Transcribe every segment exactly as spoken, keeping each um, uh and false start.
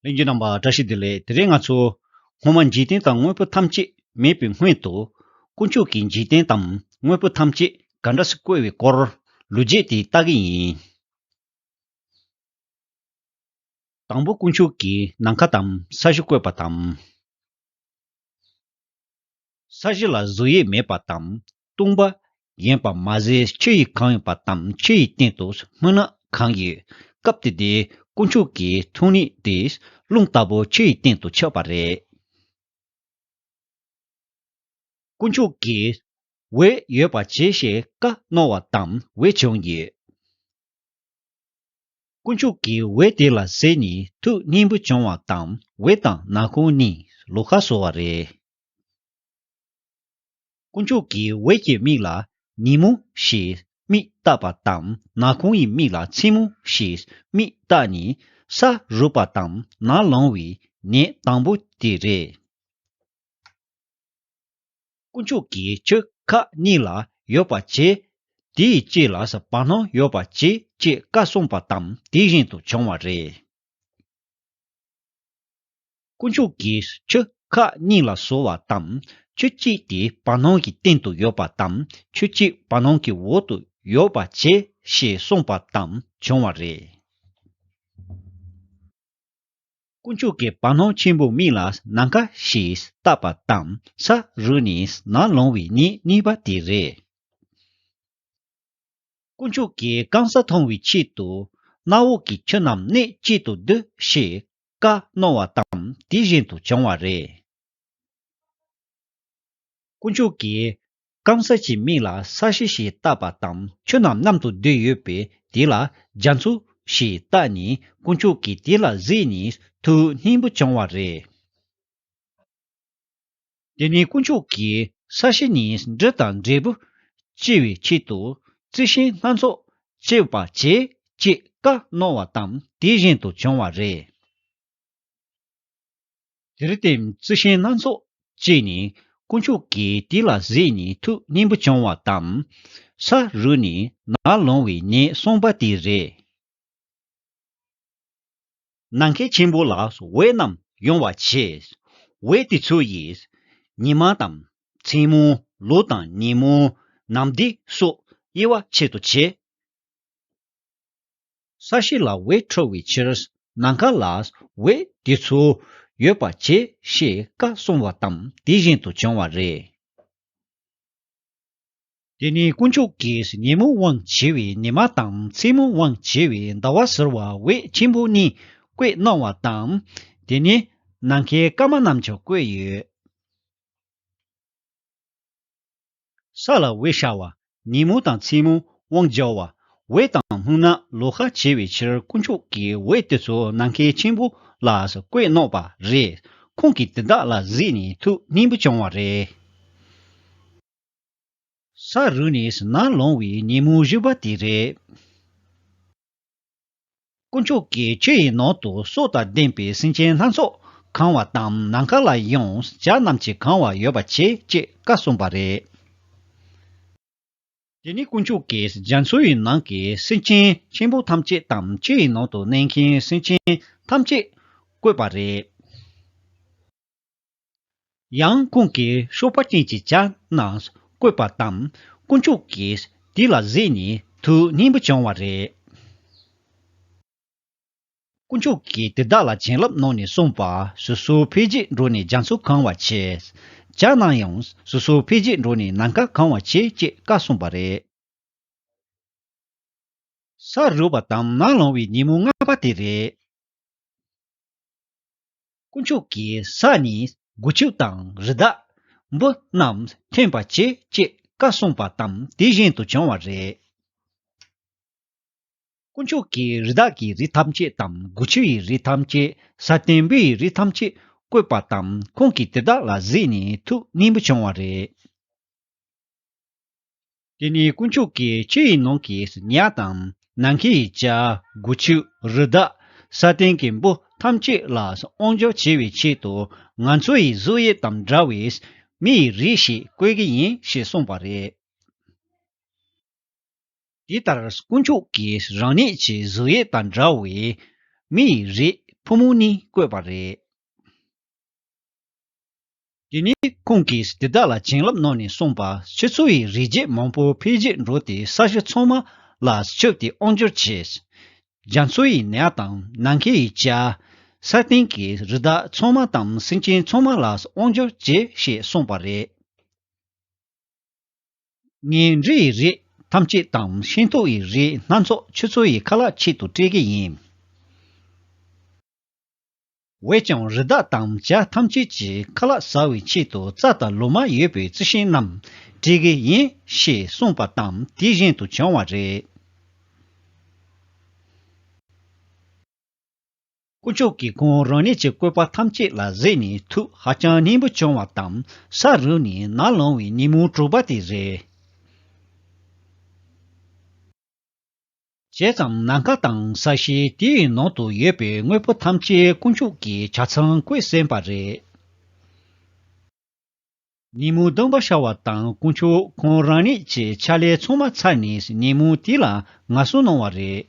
ལྷན་རྒྱས་རྣམ་པ་བཀྲ་ཤིས་བདེ་ལེགས། དེ་རིང་ང་ཚོ་སྔོན་མ་འཇིག་རྟེན་དང་དངོས་པོ་ཐམས་ཅད་མེད་པའི་སྔོན་དུ་དཀོན་མཆོག་གིས་འཇིག་རྟེན་དང་དངོས་པོ་ཐམས་ཅད་ག་འདྲ་སེ་བཀོད་པའི་སྐོར་ལོ་རྒྱུས་དེ་ལྟ་གི་ཡིན། དང་པོ་དཀོན་མཆོག་གིས་ནམ་མཁའ་དང་ས་གཞི་བཀོད་པ་དང་། ས་གཞི་ལ་གཟུགས་དབྱིབས་མེད་པ་དང་སྟོང་པ་ཡིན་པ་མ་ཟད། ཆུ་ཡིས་གང་ཡོད་པ་དང་ཆུ་ཡི་སྟེང་དུ་སྨུག་ནག་གང་ཡོད། སྐབས་དེ་དུས་དཀོན་མཆོག་གི་ཐུགས་ཉིད་དེ་རླུང་ལྟ་བུ་ཆུ་ཡི་སྟེང་དུ་ཆགས་པ་རེད། དཀོན་མཆོག་གིས་འོད་ཡོད་པར་བྱས་ཞེས་བཀའ་གནང་བ་དང་འོད་བྱུང་ཡོད། དཀོན་མཆོག་གིས་འོད་དེ་ལ་གཟིགས་ནས་ཐུགས་མཉེས་པོ་བྱུང་བ་དང་འོད་དང་ནག་ཁུང་གཉིས་ལོགས་ཀ་བཟོས་པ་རེད། དཀོན་མཆོག་གིས་འོད་ཀྱི་མིང་ལ་ཉིན་མོ་ཞེས་མིང་བཏགས་པ་དང་ནག་ཁུང་ཡི་མིང་ལ་མཚན་མོ་ཞེས་མིང་བཏགས་ནས་ས་རུབ་པ་དང་ནམ་ལངས་པའི་ཉིན་དང་པོ་དེ་རེད། དཀོན་མཆོག་གིས་ཆུ་ཁག་གཉིས་ལ་ཡོད་པར་བྱས། དེའི་དཀྱིལ་ལ་བར་སྣང་ཡོད་པར་བྱས་ཅེས་བཀའ་གསུངས་པ་དང་དེ་བཞིན་དུ་བྱུང་བ་རེད། དཀོན་མཆོག་གིས་ཆུ་ཁག་གཉིས་ལ་བཟོ་བ་དང་ཆུ་གཅིག་དེ་བར་སྣང་གི་སྟེང་དུ་ཡོད་པ་དང་ཆུ་གཅིག་བར་སྣང་གི་འོག་ཏུ་ཡོད་པར་བྱས་ཞེས་གསུངས་པ་དང་བྱུང་བ་རེད། དཀོན་མཆོག་གིས་བར་སྣང་ཆེན་པོའི་མིང་ལ་ནམ་མཁའ་ཞེས་བཏགས་པ་དང་ས་རུབ་ནས་ནམ་ལངས་པའི་ཉིན་གཉིས་པ་དེ་རེད། དཀོན་མཆོག་གིས་སྐམ་ས་མཐོང་བའི་ཆེད་དུ་གནམ་འོག་གི་ཆུ་རྣམས་གནས་གཅིག་ཏུ་བསྡུ་ཞེས་བཀའ་གནང་བ་དང་དེ་བཞིན་དུ་བྱུང་བ་རེད། དཀོན་མཆོག་གིས་སྐམ་ས་ཀྱི་མིང་ལ་ས་གཞི་ཞེས་བཏགས་པ་དང་ཆུ་རྣམས་མཉམ་དུ་བསྡུས་ཡོད་པས་དེ་ལ་རྒྱ་མཚོ་ཞེས་བཏགས་ནས་དཀོན་མཆོག་གིས་དེ་ལ་གཟིགས་ནས་ཐུགས་མཉེས་པོ་བྱུང་བ་རེད། དེ་ནས་དཀོན་མཆོག་གིས་ས་གཞི་ནས་འབྲུ་དང་འབྲས་བུ་སྐྱེ་བའི་ཆེད་དུ་རྩི་ཤིང་སྣ་ཚོགས་སྐྱེ་བར་བྱེད་ཅེས་བཀའ་གནང་བ་དང་དེ་བཞིན་དུ་བྱུང་བ་རེད། དེར་བརྟེན་རྩི་ཤིང་སྣ་ཚོགས་སྐྱེས་ནས་དཀོན་མཆོག་གིས་དེ་ལ་གཟིགས་ནས་ཐུགས་མཉེས་པོ་བྱུང་བ་དང་། ས་རུབ་ནས་ནམ་ལངས་པའི་ཉིན་གསུམ་པ་དེ་རེད། ནམ་མཁའི་ཆེན་པོ་ལ་འོད་རྣམས་ཡོང་བར་བྱས། འོད་དེ་ཚོ་ཡིས་ཉི་མ་དང་མཚན་མོ་ལོ་དང་ཉིན་མོ་ནམ་ཟླ་སོགས་དབྱེ་བ་ཕྱེད་དུ་བྱས། ས་གཞི་ལ་འོད་འཕྲོ་བའི་ཕྱིར་ནམ་མཁའ་ལ་འོད་དེ་ཚོ་ཡོད་པར་བྱས་ཞེས་བཀའ་གསུངས་པ་དང་དེ་བཞིན་དུ་བྱུང་བ་རེད། དེ་ནས་དཀོན་མཆོག་གིས་ཉིན་མོ་དབང་བྱེད་པའི་ཉི་མ་དང་མཚན་མོ་དབང་བྱེད་པའི་ཟླ་བ་ཟེར་བ་འོད་ཆེན་པོ་གཉིས་བཀོད་གནང་བ་དང་། དེ་ནས་ནམ་མཁའི་སྐར་མ་རྣམས་ཀྱང་བཀོད་ཡོད། ས་ལ་འོད་ཤར་བ། ཉིན་མོ་དང་མཚན་མོ་དབང་བྱེད་པ། འོད་དང་སྨུག་ནག་ལོགས་ཀ་བྱེད་པའི་ཕྱིར་དཀོན་མཆོག་གིས་འོད་དེ་ཚོ་ནམ་མཁའི་ཆེན་པོ་ལ་བཀོད་གནང་བ་རེད། ཁོང་གིས་དེ་དག་ལ་གཟིགས་ནས་ཐུགས་མཉེས་པོ་བྱུང་བ་རེད། ས་རུབ་ནས་ནམ་ལངས་པའི་ཉིན་མོ་བཞི་པ་དེ་རེད། དཀོན་མཆོག་གིས་ཆུ་ཡི་ནང་དུ་སྲོག་དང་ལྡན་པའི་སེམས་ཅན་སྣ་ཚོགས་གང་བ་དང་ནམ་མཁའ་ལ་ཡང་བྱ་རྣམས་ཀྱིས་གང་བ་ཡོད་པར་བྱེད་ཅེས་བཀའ་གསུངས་པ་རེད། དེ་ནས་དཀོན་མཆོག་གིས་རྒྱ་མཚོ་ཡི་ནང་གི་སེམས་ཅན་ཆེན་པོ་ཐམས་ཅད་དང་ཆུ་ཡི་ནང་དུ་གནས་མཁན་སེམས་ཅན་ཐམས་ཅད་བཀོད་པ་རེད། ཡང་ཁོང་གིས་གཤོག་པ་ཅན་གྱི་བྱ་རྣམས་བཀོད་པ་དང་དཀོན་མཆོག་གིས་དེ་ལ་གཟིགས་ནས་ཐུགས་མཉེས་པོ་བྱུང་བ་རེད། དཀོན་མཆོག་གིས་དེ་དག་ལ་བྱིན་རླབས་གནང་ནས་གསུངས་པ། སོ་སོ་འཕེལ་རྒྱས་འགྲོ་ནས་རྒྱ་མཚོ་གང་བར་བྱེད། བྱ་རྣམས་ཡང་སོ་སོ་འཕེལ་རྒྱས་འགྲོ་ནས་ནམ་མཁའ་གང་བར་བྱེད་ཅེས་བཀའ་གསུངས་པ་རེད། ས་རུབ་པ་དང་ནམ་ལངས་པའི་ཉིན་མོ་ལྔ་པ་དེ་རེད། དཀོན་མཆོག་གིས་ས་ནས་སྒོ་ཕྱུགས་དང་རི་དྭགས་འབུ་རྣམས་ཐོན་པར་བྱེད་ཅེས་བཀའ་གསུངས་པ་དང་དེ་བཞིན་དུ་བྱུང་བ་རེད། དཀོན་མཆོག་གིས་རི་དྭགས་ཀྱི་རིགས་ཐམས་ཅད་དང་སྒོ་ཕྱུགས་ཡི་རིགས་ཐམས་ཅད། ས་སྟེང་འབུ་ཡི་རིགས་ཐམས་ཅད་བཀོད་པ་དང་ཁོང་གིས་དེ་དག་ལ་གཟིགས་ནས་ཐུགས་མཉེས་པོ་བྱུང་བ་རེད། དེ་ནས་དཀོན་མཆོག་གིས་ཆུ་ཡི་ནང་གི་ཉ་དང་ནམ་མཁའི་བྱ། སྒོ་ཕྱུགས་རི་དྭགས་ས་སྟེང་གི་འབུ་ཐམས་ཅད་ལ་དབང་སྒྱུར་བྱེད་པའི་ཆེད་དུ་ང་ཚོ་ཡི་གཟུགས་དབྱིབས་དང་འདྲ་བའི་མི་ཡི་རིགས་ཤིག་བཀོད་ཀྱི་ཡིན་ཞེས་གསུངས་པ་རེད། དེ་ལྟར་དཀོན་མཆོག་གིས་རང་ཉིད་ཀྱི་གཟུགས་དབྱིབས་དང་འདྲ་བའི་མི་ཡི་རིགས་ ཕོ་མོ་གཉིས་བསྐོས་པ་རེད། དེ་ནས་ཁོང་གིས་དེ་དག་ལ་བྱིན་རླབས་གནང་ནས་གསུངས་པ། ཁྱེད་ཚོ་ཡི་རིགས་རྒྱུད་མང་པོ་འཕེལ་རྒྱས་འགྲོ་སྟེ་ས་གཞི་ཚང་མ་ལ་ཁྱབ་སྟེ་དབང་སྒྱུར་བྱས། རྒྱ་མཚོ་ཡི་ཉ་དང་ནམ་མཁའ་ཡི་བྱ། ས་སྟེང་གི་རི་དྭགས་ཚང་མ་དང་སེམས་ཅན་ཚང་མ་ལ་དབང་སྒྱུར་བྱས་ཞེས་གསུངས་པ་རེད། ངས་འབྲི་ཡི་རིགས་ཐམས་ཅད་དང་ཤིང་ཏོག་ཡི་རིགས་སྣ་ཚོགས་ཁྱེད་ཚོ་ཡི་ཁ་ལག་ཆེད་དུ་སྤྲད་ཀྱི་ཡིན། འོན་ཀྱང་རི་དྭགས་དང་བྱ་ཐམས་ཅད་ཀྱི་ཁ་ལག་ཟ་བའི་ཆེད་དུ་རྩྭ་དང་ལོ་མ་ཡོད་པའི་རྩི་ཤིང་རྣམས་སྤྲད་ཀྱི་ཡིན་ཞེས་གསུངས་པ་དང་དེ་བཞིན་དུ་བྱུང་བ་རེད། དཀོན་མཆོག་གིས་ཁོང་རང་ཉིད་ཀྱི་བཀོད་པ་ཐམས་ཅད་ལ་གཟིགས་ནས་ཐུགས་ཧ་ཅང་སྙིང་པོ་བྱུང་བ་དང་ས་རུབ་ནས་ནམ་ལངས་པའི་ཉིན་མོ་དྲུག་པ་དེ་རེད། བྱས་ཙང་ནམ་མཁའ་དང་ས་གཞི་དེའི་ནང་དུ་ཡོད་པའི་དངོས་པོ་ཐམས་ཅད་དཀོན་མཆོག་གིས་ཆ་ཚང་བཀོད་ཟིན་པ་རེད། ཉིན་མོ་བདུན་པ་ཤར་བ་དང་དཀོན་མཆོག་ཁོང་རང་ཉིད་ཀྱི་ཕྱག་ལས་ཚང་མ་ཚར་ནས་ཉིན་མོ་དེ་ལ་ངལ་གསོ་གནང་བ་རེད།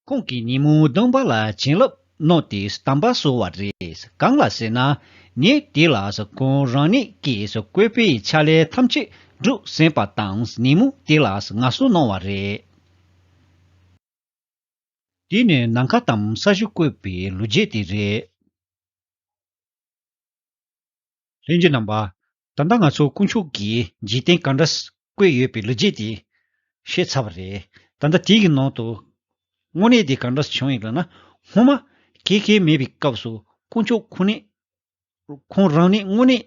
ཁོང་གིས་ཉིན་མོ་བདུན་པ་ལ་བྱིན་རླབས་གནང་སྟེ་དམ་པ་བཟོ་བ་རེད། གང་ལ་ཟེར་ན། ཉིན་དེ་ལ་ཁོང་རང་ཉིད་ཀྱིས་བཀོད་པའི་ཕྱག་ལས་ཐམས་ཅད་གྲུབ་ཟིན་པ་དང་ཉིན་མོ་དེ་ལ་ངལ་གསོ་གནང་བ་རེད། དེ་ནི་ནམ་མཁའ་དང་ས་གཞི་བཀོད་པའི་ལོ་རྒྱུས་དེ་རེད། ལྷན་རྒྱས་རྣམ་པ། ད་ལྟ་ང་ཚོ་དཀོན་མཆོག་གིས་འཇིག་རྟེན་ག་འདྲ་བཀོད་ཡོད་པའི་ལོ་རྒྱུས་དེ་ཤེས་ཚར་བ་རེད། ད་ལྟ་དེའི་ནང་དུ་དངོས་གནས་དེ་ག་འདྲ་བྱུང་ཡོད་ལབ་ན། སྔོན་མ་ག་གེ་མེད་པའི་སྐབས་སུ་དཀོན་མཆོག་ཁོ་ནས་ཁོང་རང་ནས་དངོས་གནས་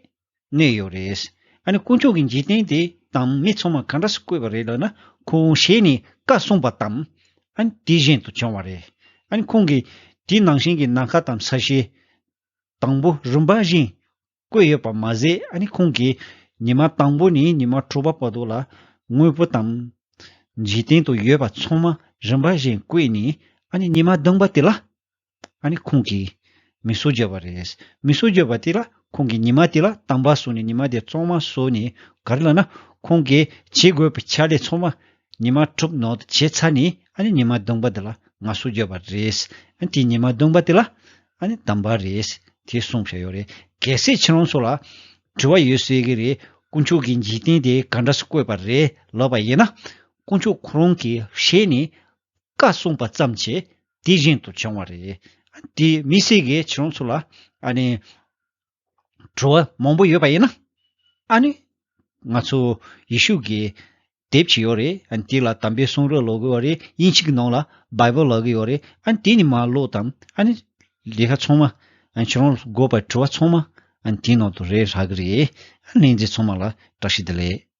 གནས་ཡོད་རེད། ཨ་ནི་དཀོན་མཆོག་གིས་འཇིག་རྟེན་དེ་དང་མི་ཚང་མ་ག་འདྲ་བཀོད་པ་རེད་ལབ་ན། ཁོང་ཞལ་ནས་བཀའ་གསུངས་པ་དང་། ཨ་ནི་དེ་བཞིན་དུ་བྱུང་བ་རེད། ཨ་ནི་ཁོང་གིས་དེ་ནང་བཞིན་གྱི་ནམ་མཁའ་དང་ས་གཞི་དང་པོ་རིམ་པ་བཞིན་བཀོད་ཡོད་པ་མ་ཟད། ཨ་ནི་ཁོང་གིས་ཉི་མ་དང་པོ་ནས་ཉི་མ་དྲུག་པ་བར་དུ་ལ་དངོས་པོ་དང་འཇིག་རྟེན་དུ་ཡོད་པ་ཚང་མ་རིམ་པ་བཞིན་བཀོད་ནས། ཨ་ནི་ཉི་མ་བདུན་པ་དེ་ལ་ཨ་ནི་ཁོང་གིས་མིག་གསོ་བརྒྱབ་པ་རེད། མིག་གསོ་བརྒྱབ་པ་དེ་ལ་ཁོང་གིས་ཉི་མ་དེ་ལ་དམ་པ་བཟོས་ནས། ཉི་མ་དེ་གཙང་མ་བཟོས་ནས། ག་རེ་ལབ་ན། ཁོང་གིས་བྱེད་དགོས་པའི་ཕྱག་ལས་ཚང་མ་ཉི་མ་དྲུག་ནང་དུ་བྱས་ཚར་ནས། ཨ་ནི་ཉི་མ་བདུན་པ་དེ་ལ་ངལ་གསོ་བརྒྱབ་པ་རེད། ཨ་ནི་དེ་ཉི་མ་བདུན་པ་དེ་ལ་ཨ་ནི་དམ་པ་རེད། དེ་གསུངས་བཞག་ཡོད་རེད། གལ་སྲིད་ཁྱེད་རང་ཚོ་ལ་དྲི་བ་ཡོད་སྲིད་ཀྱི་རེད། དཀོན་མཆོག་གིས་འཇིག་རྟེན་དེ་ག་འདྲ་སེ་བཀོད་པ་རེད་ལབ་པ་ཡིན་ན། དཀོན་མཆོག་ཁོ་རང་གིས་ཞལ་ནས་བཀའ་གསུངས་པ་ཙམ་གྱིས་དེ་བཞིན་དུ་བྱུང་བ་རེད། དེ་མི་སྲིད་ཀྱི་ཁྱེད་རང་ཚོ་ལ་ཨ་ནི་དྲི་བ་མང་པོ་ཡོད་པ་ཡིན་ན། ཨ་ནི་ང་ཚོ་ཡེ་ཤུ་གི་དེབ་ཅིག་ཡོད་རེད། ཨ་ནི་དེ་ལ་དམ་པའི་གསུང་རབ་ལབ་ཀྱི་ཡོད་རེད། དབྱིན་ཇི་གི་ནང་ལ་བྷའི་བལ་ལབ་ཀྱི་ཡོད་རེད། ཨ་ནི་དེ་ནས་མར་ཀློག་དང་། ཨ་ནི་ལས་ཀ་ཚང་མ། ཨ་ནི་ཁྱེད་རང་དགོས་པའི་དྲི་བ་ཚང་མ་ཨ་ནི་དེའི་ནང་དུ་རེད་ལབ་ཀྱི་རེད། ཨ་ནི་ལྷན་རྒྱས་ཚང་མ་ལ་བཀྲ་ཤིས་བདེ་ལེགས།